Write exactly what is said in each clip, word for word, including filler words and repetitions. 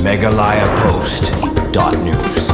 Meghalaya Post dot news.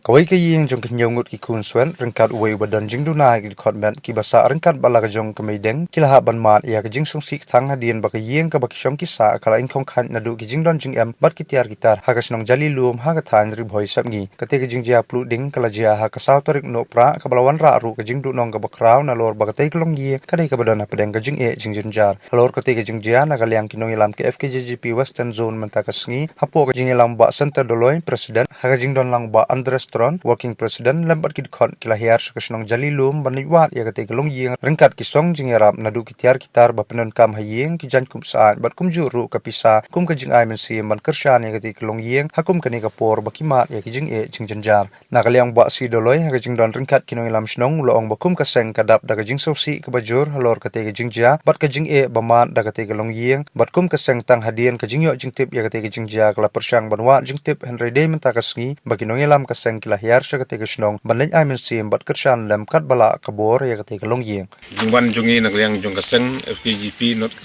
Kawei ka ïing jong ki hynñiew ngut ki khun swet ryngkat uwei uba don jingduna ha ki dkhot met kiba sah ryngkat ba la ka jong ka meideng ki la hap ban mad ïa ka jingsngewsih tang hadien ba ka ïing kaba ki shong ki sah ka la ingkhong khaid naduh ki jingdon jingem bad ki tiar ki tar ha ka shnong Jalilum ha ka thaiñ Ri Bhoi Sepngi. Kata ka jingjia pluh ding ka la jia ha ka saw tarik Nohprah kaba la wanrah ruh ka jingduhnong kaba khraw nalor ba kata ka longïing ka dei kaba don hapdeng ka jingeh jingjynjar. Halor kata ka jingjia na ka liang ki nongïalam ka F K J G P Western Zone mynta ka sngi hapoh ka jingïalam Bah Center Doloi, President, ha ka jingdon lang Bah Andres Tron, Working President, lem bad ki dkhot ki la hiar sha ka shnong Jalilum ban leit wad ïa kata ka longïing ryngkat ki song jingïarap naduh ki tiar ki tar ba pyndonkam ha ïing, ki jaiñ kum syaid bad kumjuh ruh ka pisa kum ka jingai mynsiem ban kyrshan ïa kata ka longïing ha kum kane ka por ba ki mad ïa ki jingeh jingjynjar. Na ka liang Bah C. Doloi ha ka jingdon ryngkat ki nongïalam shnong u la ong ba kum ka seng ka dap da ka jingsngewsih kaba jur halor kata ka jingjia bad ka jingeh ba mad da kata ka longïing bad kum ka seng tang hadien ka jingïoh jingtip ïa kata ka jingjia ka la pyrshang ban wad jingtip hynrei dei mynta ka sngi ba ki nongïalam ka seng ki la hiar sha kata ka shnong ban leit ai mynsiem bad kyrshan lem katba lah ka bor ïa kata ka longïing. Jingwan jong ngi na ka liang jong ka seng F K J P North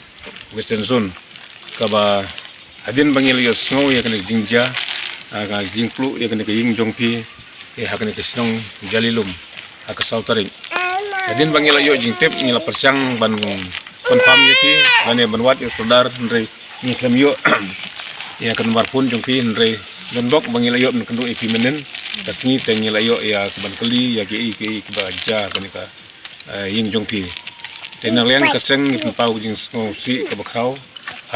Western Zone kaba hadien ba ngi la ïohsngew ïa kane ka jingjia, ah, ka jingpluh ïa kane ka ïing jong phi, eh, ha kane ka shnong Jalilum ha ka saw tarik. Hadien ba ngi la ïoh jingtip ngi la pyrshang ban confirm ïa phi lane ban wad ïa u sordar hynrei ngi khlem ïoh ïa ka number phone jong phi hynrei don bok ba ngi la ïoh ban kynduh ïa phi mynnin ka sngi te ngi la ïoh ïa ka ban kylli ïa kiei kiei kiba jia kane ka eh, ïing jong phi. Te na liang ka seng ngi pynpaw ka jingsngewsih kaba khraw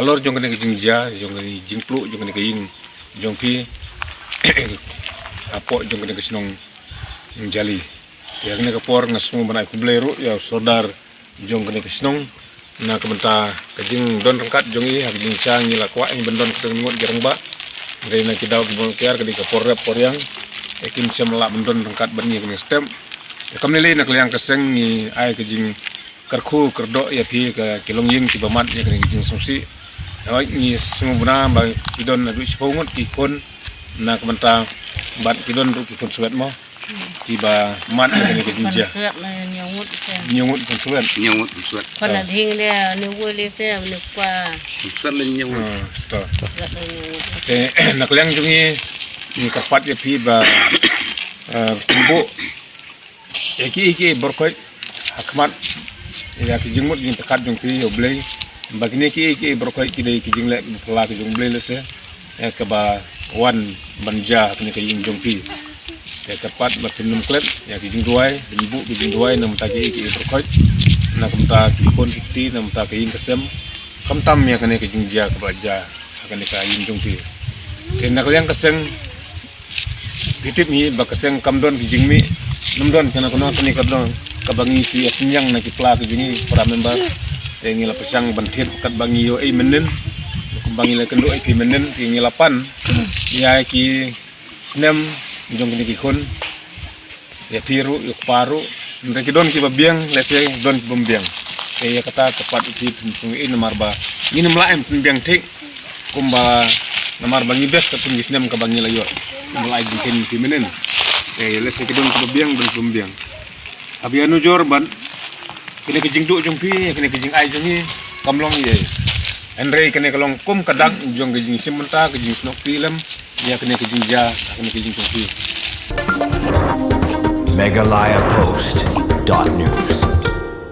halor jong kane ka jingjia jong kane jingpluh jong kane ka ïing jong phi hapoh jong kane ka shnong Jali. Ïa kane ka por nga sngew ban ai khublei ruh ïa u sordar jong kane ka shnong na ka bynta ka jingdon ryngkat jong i ha ka jingshisha ngi la kwah ngi ban don kata ka ngut ki rangbah. Hynrei na ki daw ki bun kiar ka dei ka por rep por ïang. Te kim shym lah ban don ryngkat bad ngi ha kane ka step. Te kam lei lei na ka liang ka seng ngi ai ka jingkyrkhu kyrdoh ïa phi ka ki longïing kiba mad ïa kane ka jingsngewsih. Hooid ngi sngewbna ba ki don haduh shiphew ngut ki khun na ka bynta bad ki don ruh ki khun swet mo. Kiba mad ïa kane ka jingjia. Khun swet la hynñiew ngut te. Hynñiew ngut khun swet. Hynñiew ngut khun swet. Khun adhing de ne wei le te ne kwa. Khun swet la hynñiew ngut. Ah, to. Khun swet la hynñiew ngut. Te na ka liang jong ngi ngi kyrpad ïa phi ba, eh, pynbud ïa kiei kiei baroh khoit ha khmat ïa ki jingmut jingpyrkhat jong phi ïa U Blei. Ba kine kiei kiei baroh khoit ki dei ki jingleh kiba phylla ki jong U Blei lehse ïa kaba wan ban jia ha kane ka ïing jong phi. Te kyrpad ba phin nym klet ïa ki jingduwai, phin buh ki jingduwai na ka bynta kiei kiei baroh khoit, na ka bynta ki khun ki kti, na ka bynta ka ïing ka sem, khamtam ïa kane ka jingjia kaba la jia ha kane ka ïing jong phi. Te na ka liang ka seng phi tip hi ba ka seng kam don ki jingmih, nym don kano kano, kane ka don kaba ngi phi ïa synñiang na ki pla ki jong ngi para member. Te ngi la pyrshang ban thied katba ngi ïoh ei mynnin, kumba ngi la kynduh ei phi mynnin, te ngi la pan ïa ki snem jong kine ki khun. Ïa phi ruh, ïa u kpa ruh. Hynrei ki don kiba biang, lehse don kibym biang. Te ïa kata ka pat u phi pynpung ïa namar ba ngin ym lah em pynbiang thik. Kumba namar ba ngi best ka pun ki snem kaba ngi la ïoh. Ym lah ai jingkhein ïa phi mynnin. Te lehse ki don kiba biang, don kibym biang. Haba ïa nujor ban kine ki jingduh jong phi, kine ki jingai jong ngi kam long ei ei. Hynrei kane ka long kum ka dak jong ka jingshim bynta, ka jingsnoh kti lem ïa kane ka jingjia, kane ka jingjia. Meghalaya Post dot news.